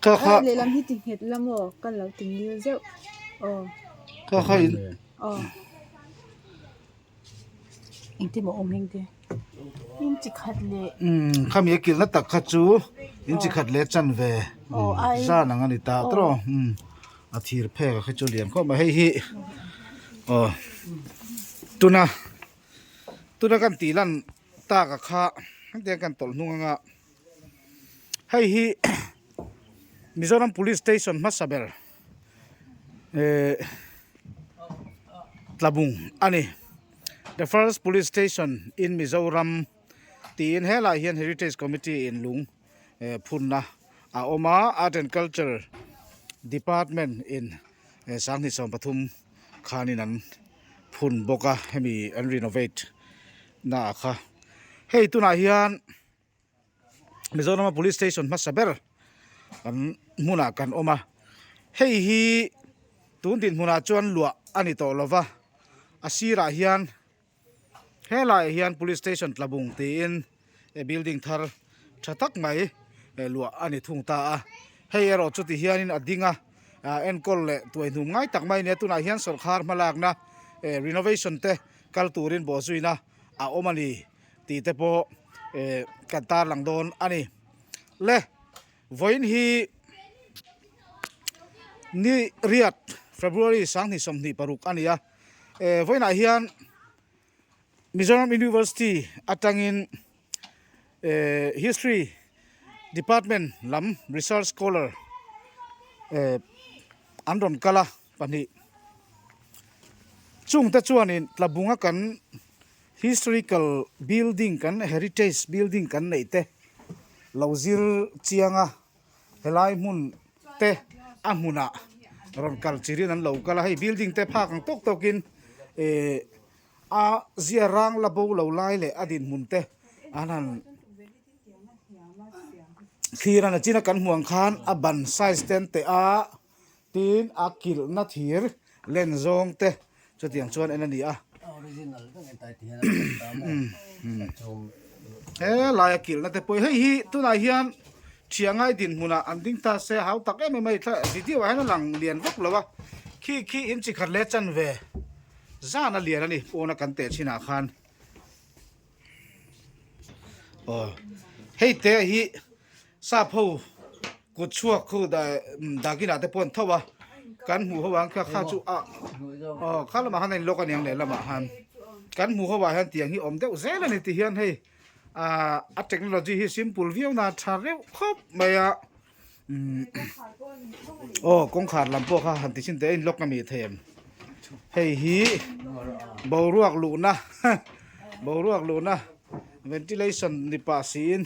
Kha kha. Lehlam hi ti nghet la maw ka lo ti ngil zeuh aw. Kha kha in. Aw. Engtin maw awm heng te. In chi khat leh. Umm khami a kilhna tak kha chu in chi khat leh chan ve zan ang a ni ta tawh umm a thir phek a khi chu lian khawp mai hei hi aw tuna tuna kan tih lan tak a kha hetiang kan tawlh hnung anga hei hi Mizoram police station hmasa ber eh Tlabung a ni the first police station in Mizoram tiin helaiah hian heritage committee in lung eh phunna a awm a art and culture department in 2013 khanin an phun bawk a hemi an renovate na ah kha hei tunah hian Mizoram a police station hmasa ber kan hmunah kan awm a hei hi tun dinhmunah chuan luah a ni tawh lova a sirah hian helaiah hian police station tlabung tiin building thar tha tak mai luah a ni thung ta a hei erawh chu ti hianin a ding a enkawl leh tuaihnum ngai tak mai a ni a tunah hian sawrkhar hmalakna renovation te kal turin bawhzuina a awm a ni tih te pawh kan tarlang dawn a ni le vawiin hi ni riat February 2026 a ni a vawiinah hian Mizoram University atangin History department lam research scholar an rawn kal a pahnih chungte chuanin Tlabunga kan historical building kan heritage building kan neih te lo zir chiang a helai hmun te a hmunah rawn kal chirin an lo kal a hei building te phak ang tawk tawkin eh a zia rang la bo lo lai leh a dinhmun te an han thlir a nachina kan hmuh ang khan a ban size te an teh a tin a kilhna thir len zawng te chutiang chuan en a ni a helai a kilhna te pawh hei hi tunah hian thiangai dinhmunah an ding ta se hau tak em em a hei video ah hian a lang lian vak lo a khi khi in chi khat leh chan ve zan a lian a ni pawna kan teh chinah khan aw hei te hi sap ho kut chhuak khu dakinah te pawh an tho a kan hmuh ho ang kha kha chu a aw kha lamah khan a in lock a niang lehlamah khan kan hmuh ho ah hian tiang hi awm deuh zel a ni ti hian hei ah a technology hi simple viau na tha reuh khawp mai a. Aw kawngkhar lam pawh kha han ti chhin teh a in lock ami thei em hei hi boruak luhna boruak luhna ventilation ni pah siin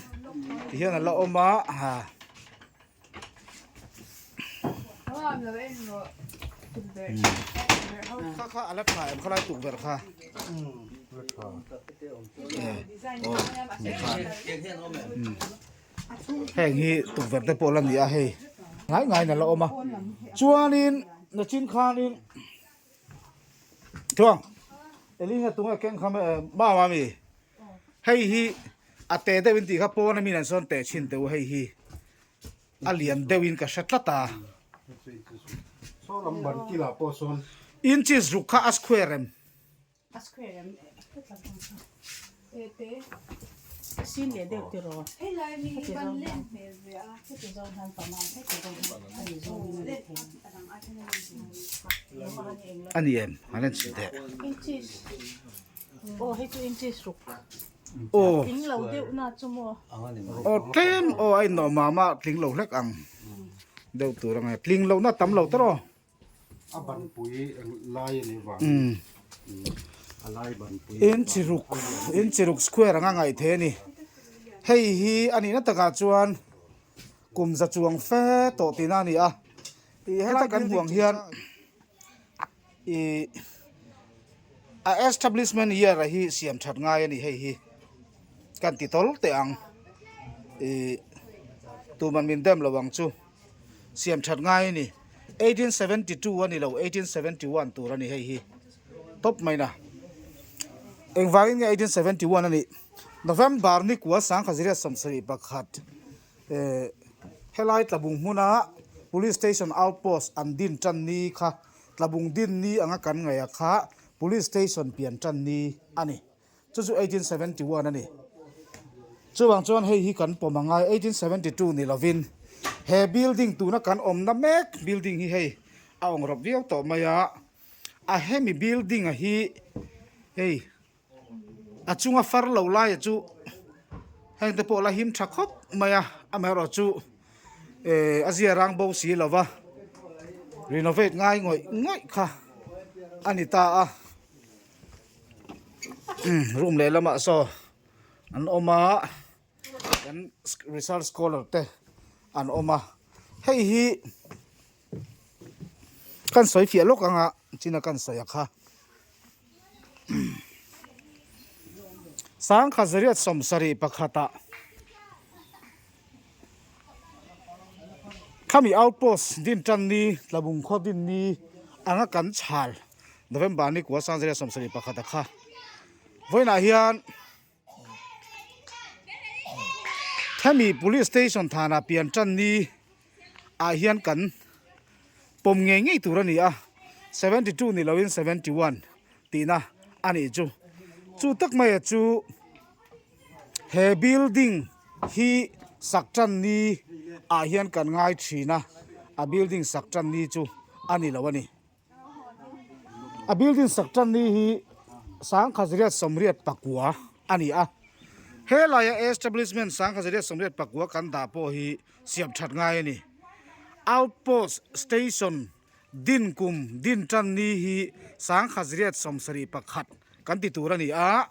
ti hian a la awm a ha. Kha kha a la tha em khalai tukverh kha. Heng hi tukverh te pawh la ni a hei ngai ngaiin a la awm a chuanin nachin khanin chuang Elinga tunge keng kha mau ami hei hi a te deuhin tih kha pawn ami an sawn teh chhin teh u hei hi a lian deuhin ka hre tlat a inches ruk kha a square em. A square em e te a sin leh deuh tiraw heti zawng hian heti zawng hian panan heti zawng hian a ni zawng in a ni thei a ni em an en chhin teh inches aw hei chu inches ruk aw tling lo deuh na chu maw aw tlem aw a inawh mah mah tling lo hlek ang deuh tur ang e tling loh na tam lo tawh aw. A banpui lai a nih vangin a lai banpui In chi ruk in chi ruk square anga ngaih theih a ni. Hei hi a nihna takah chuan kum za chuang fe tawh tihna a ni a. Ih heta kan hmuh ang hian ih a establishment year a hi siam that ngai a ni hei hi kan ti tawl teh ang ih tuman min dem lo ang chu. Siam that ngai a ni. 1872 a ni lo, 1871 tur a ni hei hi. Top mai na. Engvangin nge 1871 a nih? November ni kua 1971 eh Helai Tlabung hmuna Police Station Outpost an din tan ni kha Tlabung din ni anga kan ngaih a kha Police Station pian tan ni a ni. Chu chu 1871 a ni. Chuvang chuan hei hi kan pawm angai 1872 ni lovin he building tuna kan awmna mek building hi hei a awng rawp viau tawh mai a. A hemi building a hi hei a chunga far lo laia chu heng te pawh la him tha khawp mai a amaherawh chu eh a zia rang bo si lova renovate ngai ngawih ngawih kha a ni ta a room leh lamah saw an awm a kan research scholar te an awm a hei hi. Kan sawi fiah lawk anga china kan sawi a kha. Sangkhat zariat 70 pakhatah khami outpost din tan ni Tlabung khaw din ni anga kan chhal November ni kua sang zariat 71 a kha. Vawiinah hian Hemi police station thanah pian tan ni ah hian kan pawm ngei ngei tur a ni a 72 ni loin 71 tihna a nih chu chu tak mai a chu he building hi sak tan ni ah hian kan ngai thin a a building sak tan ni chu a ni lo a ni. A building sak tan ni hi 1989 a ni a, helaia establishment 1989 kan dah pawh hi siam that ngai a ni. Outpost station din kum din tan ni hi 1971 kan ti tur a ni a,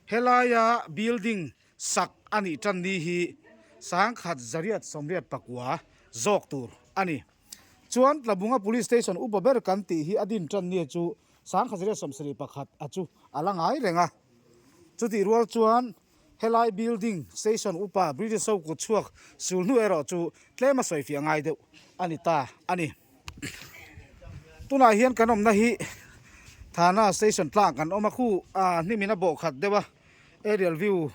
helaia building sak a nih tan ni hi 1989 zawk tur a ni. Chuan Tlabunga Police Station upa ber kan tih hi a din tan nia chu 1971 a chu a la ngai reng a. Chutih rual chuan helai building station upa British ho kut chhuak sul hnu erawh chu tlem a sawi fiah ngai deuh a ni ta a ni. Tunah hian kan awmna hi Thana Station tlang kan awm a, khu a hnimin a bawh khat deuh a, aerial view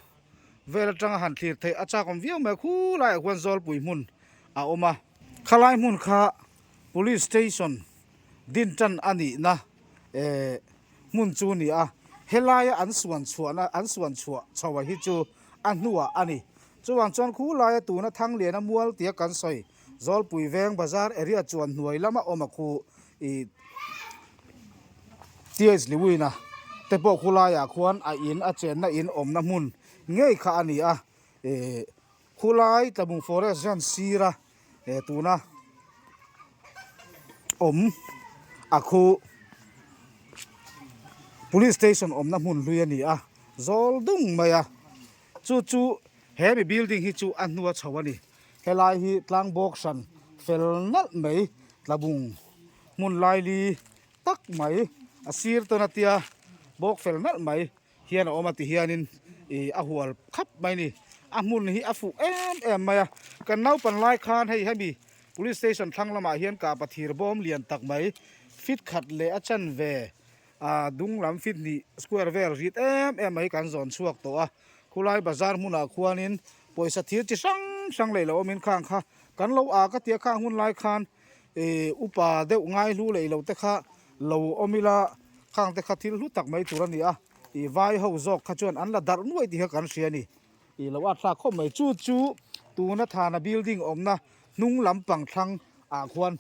vel atanga han thlir theih a chak awm viau mai a, khu laiah khuan Zawlpui hmun a awm a. Khalai hmun kha Police Station din tan a nihna eh hmun chu a ni a, helaia an suan chhuahna an suan chhuah chho a hi chu a hnuah a ni. Chuvang chuan khu laia tuna Thangliana mual tia kan sawi Zawlpui Veng Bazar area chuan hnuai lama awm a khu ih TH Liwina te pawh khu laiah khuan a in a chenna in awmna hmun ngei kha a ni a eh Khulai Tlabung Forest hian sira eh tuna awm a khu Police Station awmna hmun hlui a ni a, zawl dung mai a, chu chu he mi building hi chu a hnua chho a ni. Helai hi tlang bawk hran fel nalh mai Tlabung hmun laili tak mai a sir tawn a tia bawk fel nalh mai. hian a awm a ti hianin ih a hual khap mai a ni a hmun hi a fuh em em mai a kan naupan lai khan hei hemi police station thlang lamah hian kapa thir bawm lian tak mai fit khat leh a chan ve ah dung lam fit hnih square vel rit em em mai kan zawn chhuak tawh a khulai bazar hmunah khuanin pawisa thir chi hrang hrang leh lo awmin khang kha kan lo ak a tia khang hun lai khan ih upa deuh ngai hlu leh lo te kha lo awm ila khang te kha thil hlu tak mai tur a ni a ih vai ho zawk kha chuan an la darh nuai tih kha kan hria a ni ih lo at thlak khawp mai chu chu tuna thana building awmna hnung lampang thlang ah khuan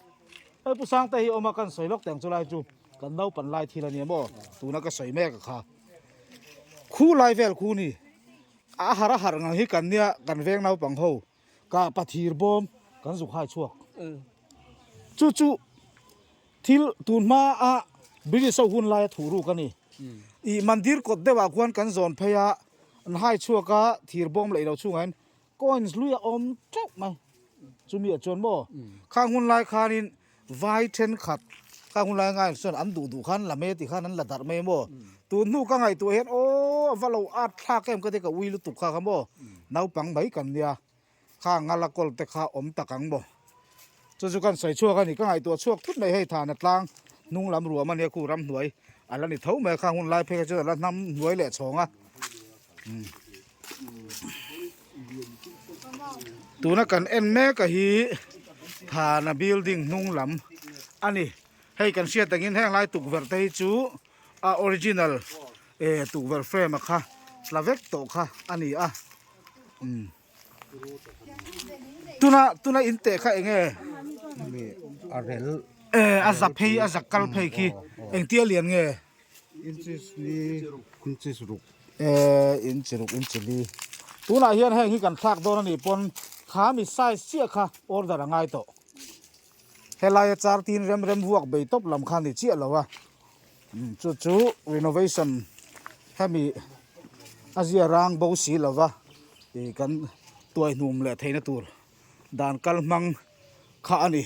hei pu sangte hi awm a kan sawi lawk teng chu lai chu kan naupan lai thil a ni maw tuna ka sawi mek a kha khu lai vel khu ni a har a har ngang hi kan nia kan veng naupang ho Ka pathir bawm kan zuk hai chhuak. Chu chu thil tun hma a British ho hun laia thuh ruk a ni. Ih mandir kawt deuhah khuan kan zawn phei a, an hai chhuak a thir bawm leh lo chhungah hian coins lui a awm teuh mai. Chumi ah chuan maw khang hun lai khanin Vai thenkhat khang hun lai ngai chuan an duh duh khan la mai a ti khan an la darh mai maw? Tun hnu ka ngaihtuah hian aw a va lo at thlak em ka ti ka ui lutuk kha kha maw? Naupang mai kan nia kha ngala kawl te kha awm tak ang maw? Chu chu kan sawi chhuak a ni ka ngaihtuah chhuak thut mai hei thana tlang hnung lam ruam a nia khu ramhnuai a la ni tho mai a khang hun lai phei kha chuan a la hnam hnuai leh chhawng a. Tuna kan en mek a hi Thana building hnung lam a ni. Hei kan hriat angin heng lai tukverh te hi chu a original eh tukverh frame a kha tla vek tawh kha a ni a. Umm tuna tuna in teh kha eng nge? A rel. Eh a za phei a za kal phei khi engtia lian nge? Inches li inches ruk. Eh inchi ruk inchi li. Tunah hian heng hi kan thlak dawn a nih pawn kha mi size chiah kha order a ngai tawh. Helaia char tin rem rem vuak bei tawp lam kha ni chiah lo a. Chu chu renovation hemi a zia rang bo si lo va ih kan tuai hnum leh theihna tur dan kal hmang kha a ni.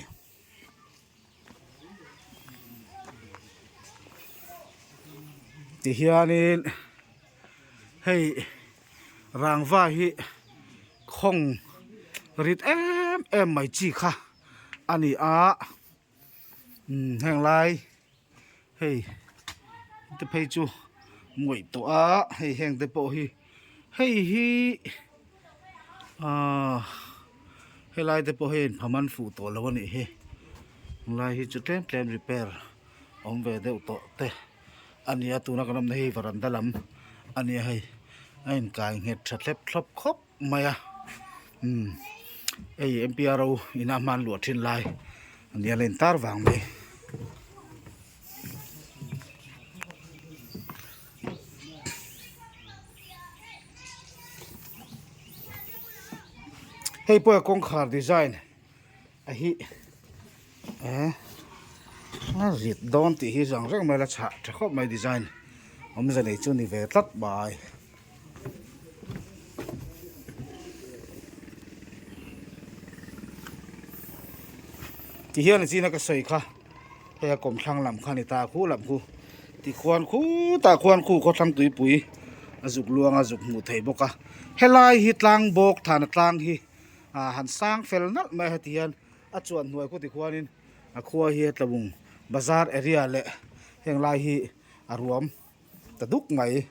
Tihianin hei rangva hi khawng rit em em mai chi kha a ni a umm heng lai hei te phei chu ngawih tawh a hei heng te pawh hi hei hi ahh helai te pawh hi inpha man fuh tawh lo a nih hi helai hi chu tlem tlem repair awm ve deuh tawh te a ni a tuna kan awmna hi varanda lam a ni a hei a inkai nghet tha thlep thlawp khawp mai a umm hei M P R O ina hman luah thin lai a nia la intar vang mai. Hei pawh kawngkhar design a hi eh a rit dawn tih hi zang reng mai la chhah tha khawp mai design awmze nei chu ni ve tlat mai. Ti hian a china ka sawi kha hei a kawmthlang lam kha a ni ta khu lam khu tikhuan khutah khuan khu khawthlang tuipui a zuk luang a zuk hmuh theih bawk a helai hi tlang bawk thana tlang hi ah han sang fel nalh mai a heti hian a chuan hnuai khu tikhuanin a khua hi a tlawng bazar area leh heng lai hi a ruam. ta duk mai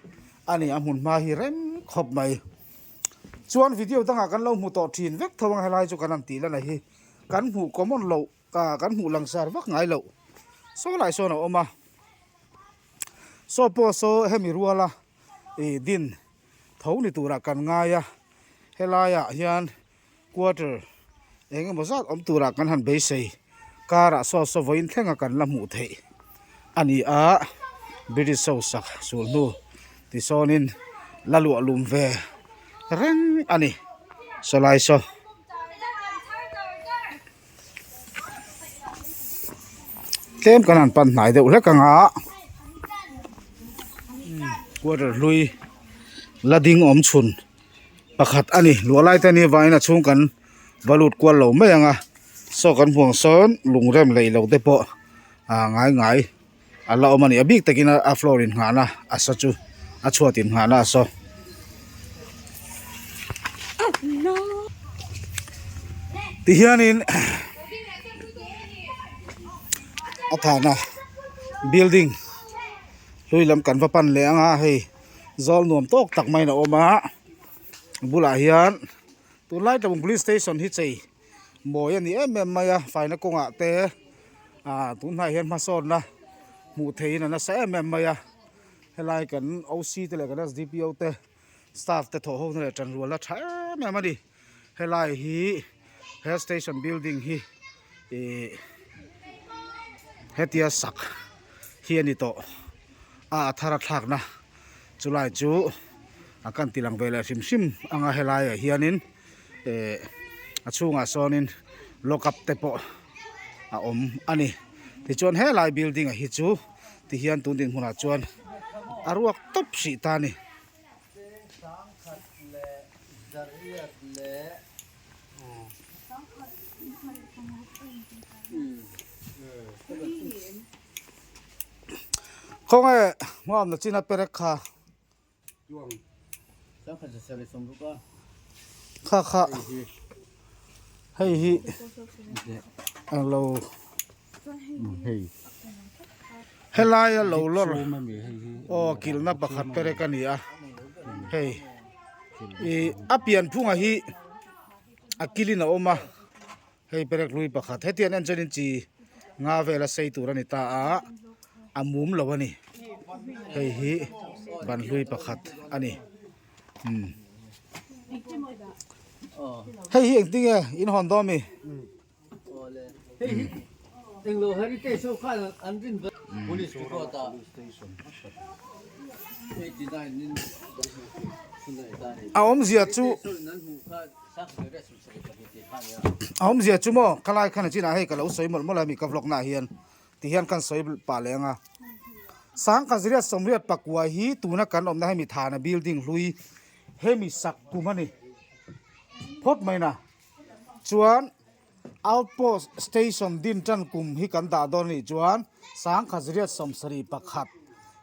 a ni a hmun hma hi rem khawp mai chuan video dangah kan lo hmu tawh thin vek tho ang helai chu kan han tih lan a hi kan hmuh common loh ah kan hmuh langsar vak ngai loh saw lai sawn a awm a saw pawh saw hemi ruala ih din tho ni turah kan ngai a helaiah hian quarter eng emaw zat awm turah kan han beisei karah saw saw vawiin thlenga kan la hmuh theih a ni a british ho sak sul hnu tisawnin la luah lum ve reng a ni sawlai saw. Tlem kan han pan hnai deuh hlek ang a quarter hlui la ding awm chhun. Pakhat a ni luah lai te a nih avangin a chhung kan va lut kual lo mai ang a saw kan hmuh ang sawn lungrem lei lo te pawh ah ngai ngai a la awm a ni a bik takin a floor in nghahna a sa chu a chhuat in nghahna a saw. Tihianin a thahna building hlui lam kan va pan leh ang a hei. Zawl nuam tawk tak maiin a awm a bulah hian tunlai tlawng police station hi chei mawi a ni em em mai a faina kawngah te ah tunhnaiah hian hmasawnna hmuh theihin a nasa em em mai a helai kan OC te leh kan SDPO te staff te thawh ho na leh tanrual a tha em em a ni helai hi he station building hi ih hetia sak hi a ni tawh. a a thar a thlakna chulai chu a kan ti lang ve leh hrim hrim ang a helaiah hianin eh a chhungah sawnin lock up te pawh a awm a ni tichuan helai building ah hi chu tihian tun dinhmunah chuan a ruak tawp hrih ta a ni. Khawnge hmuamna chin a perek kha kha kha hei hi englo helaia lo lawr aw kilhna pakhat perek a ni a hei ih a pianphunga hi. A kilin a awm a hei perek hlui pakhat hetiang en chuanin chi nga vela sei tur a ni ta a a mum lo a ni hei hi ban hlui pakhat a ni umm hei hi engtin nge in hawn dawn mi. A awmzia chu a awmzia chu maw khalai khan a chinah hei ka lo sawi mawlh mawlh a mi ka vlog na ah hian ti hian khan sawi pah leh ang a sangkhat ziriat sawmriat pakua hi tuna kan awmna hemi thana building hlui hemi sak kum a ni phawt mai na. Chuan outpost station din tan kum hi kan dah dawn a nih chuan sangkhat zariat sawmsarih pakhat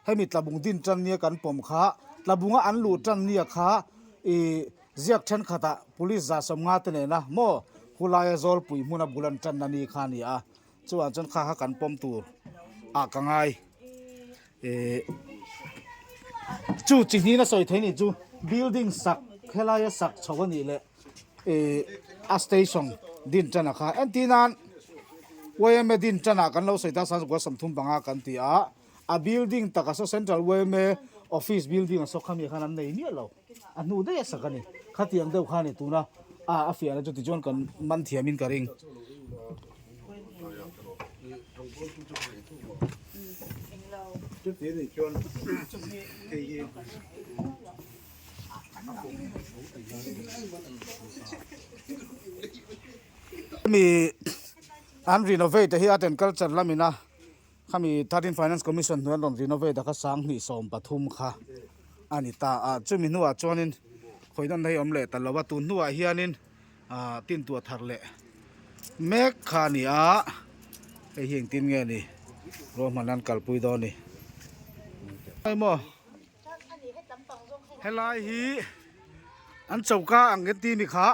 hemi tlabung din tan nia kan pawm kha tlabunga an luh tan nia kha ih ziak thenkhatah police za sawmnga te nena maw khulaia zawlpui hmuna bul an tanna ni kha a ni a chuvang chuan kha kha kan pawm tur ah ka ngai ih chu chi hnin a sawi thei nih chu building sak helaia sak chho a nih leh. Ih a station din tan a kha entir nan yma din tan ah kan lo sawi ta sangkua 35 kan ti a a building takah saw central yma office building ah saw khami khan an nei miah lo a hnu daih a sak a ni khatiang deuh kha a ni tuna a a fiahna chu tichuan kan man thiam in ka ring. Hemi an renovate hi art and culture lamina khami 13 finance commission hnuai an rawn renovate a kha sanghnih 13 kha a ni ta a chumi hnuah chuanin khawihnawmna hi a awm leh ta lo a tun hnuah hianin ah tintuah thar leh mek kha a ni a hei hi engtin nge ni ruahman an kalpui dawn a ni. Helai hi an choka ang kan ti mi kha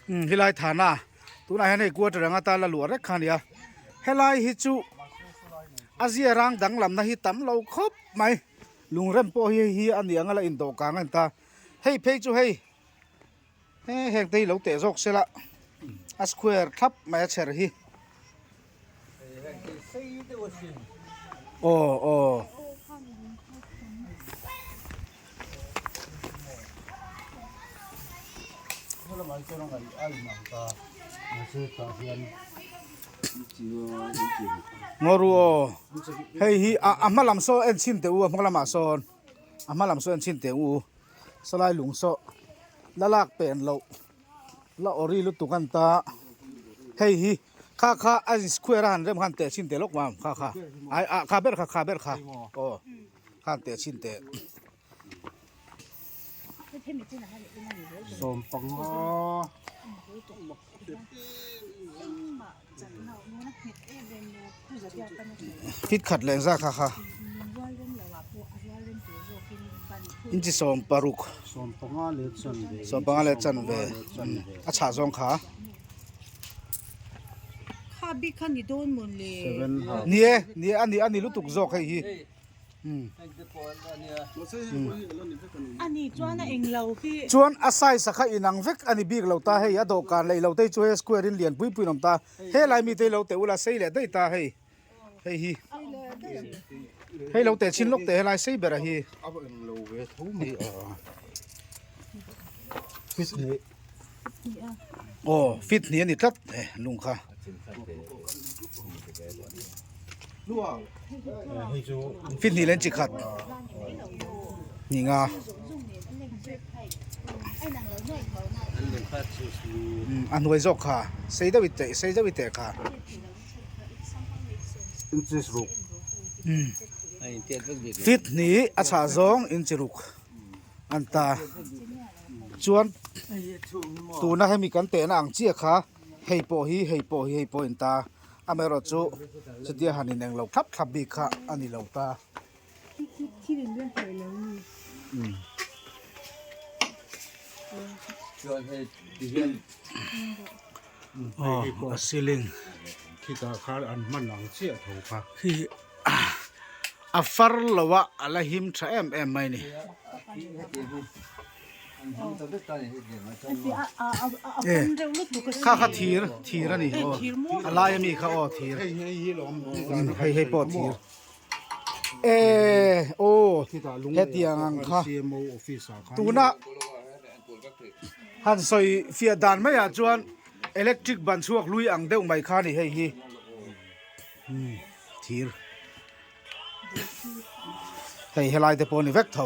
umm helai thana tunah hian hei quarter anga ta la luah rek kha a ni a helai hi chu a zia rang danglamna hi tam lo khawp mai lungrem pawh hi hei hi a ni ang a la indawh kang a ni ta hei phei chu hei he heng te hi lo teh zawk se la a square thlap mai a chher hi. Aw aw. Ngaw aw hei hi a a hma lam saw en chhin teh u a hma lamah sawn a hma lam saw en chhin teh u sawlai lung saw la lak pen loh la awri lutuk a ni ta hei hi kha kha a in square a han rem khan teh chhin teh lawk mam kha kha ai ah kha ber kha kha ber kha aw khan teh chhin teh. Fit khat leh zah kha kha inchi 16 15 leh chanve a chhah zawng kha ni e ni e ani ani lutuk zawk hei hi. Chuan a size a kha inang vek a ni bik lo ta hei a dawhkan leh ilo te hi chu hei square in lian pui pui in awm ta helai mi te hi lo teh ula sei leh daih ta hei hei hi hei lo teh chhin lawk teh helai sei ber a hi. Aw fit hnih a ni tlat e lung kha. Fit hnih leh chi khat hnih nga. A hnuai zawk kha sei deuh i teh sei deuh i teh kha. Fit hnih a chhah zawng inchi ruk. an ta chuan tuna hemi kan tehna ang chiah kha hei pawh hi hei pawh hi hei pawh a in ta amaherawh chu chutia han in englo thlap thlap bik kha a ni lo ta. Aw a ceiling khitah khan an hman ang chiah tho kha. Khi a far lo a a la him tha em em mai a ni. Kha kha thir thir a ni aw a lai ami kha aw thir hei hei pawh thir e aw hetiang ang kha tuna han sawi fiah dan maiah chuan electric ban chhuak hlui ang deuh mai kha a ni hei hi thir. Hei helai te pawh a ni vek tho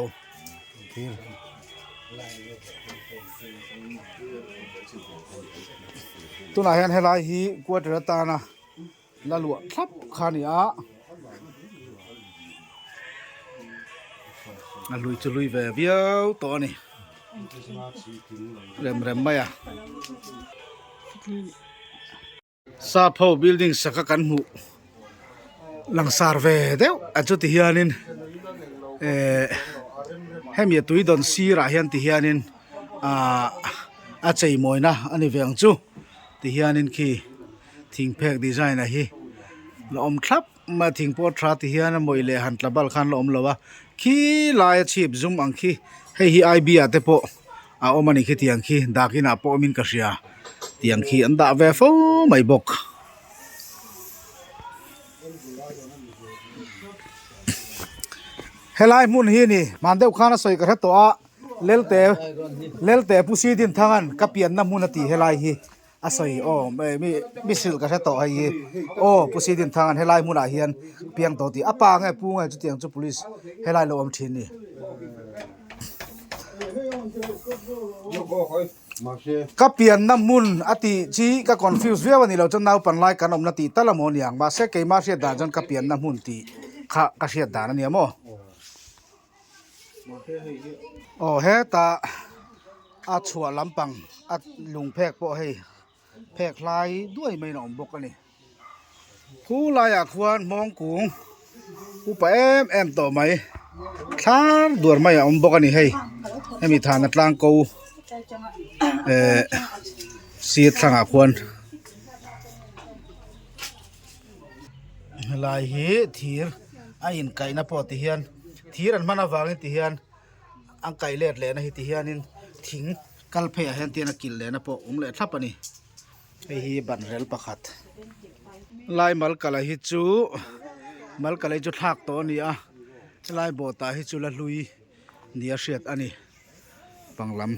thir tunah hian helai hi quarter atana la luah thlap kha a ni a a lui chu lui ve viau tawh a ni rem rem mai a. Sap ho building saka kan hmuh langsar ve deuh a chuti hianin ehh hemi a tui dawn sirah hian ti hianin ahh a chei mawina a ni ve ang chu ti hianin khi thing phek design a hi la awm thlap mai a thing pawh tha ti hian a mawih leh han tla bal khan la awm lo a khi laia chhip zum ang khi hei hi I B ah te pawh a awm a ni khitiang khi dak inah pawh awmin ka hria tiang khi an dah ve fo mai bawk. Helai hmun hi ni hman deuh khan a sawi ka hre tawh a Lelte Lelte Pu Sidinthanga'n ka pianna hmun a tih helai hi. A sawi aw mi mi hrilh ka hre tawh hei hi aw Pu Sidinthanga'n helai hmunah hian piang tawh tih a pa nge pu nge chutiang chu police helai lo awm thin ni. Ka pianna hmun a tih chi ka confuse viau a ni lo chuan naupan lai kan awmna tih tal amaw niang mahse keimah hriat dan chuan ka pianna hmun tih kha ka hriat dan a nia maw. Aw hetah a chhuah lampang a lung phek pawh hei phek hlai duai maiin a awm bawk a ni khu laiah khuan hmawng kung upa em em tawh mai thlar duar mai a awm bawk a ni hei hemi thana tlang ko eh sir thlangah khuan. Helai hi thir a inkaihna pawh ti hian thir an hman avangin ti hian an kaih let lehna hi ti hianin thing kal pheiah hian tian a kilh lehna pawh awm leh thlap a ni hei hi ban rel pakhat lai mal kala hi chu mal kala hi chu thlak tawh a ni a helai bawhtah hi chu la hlui nia hriat a ni pang lam.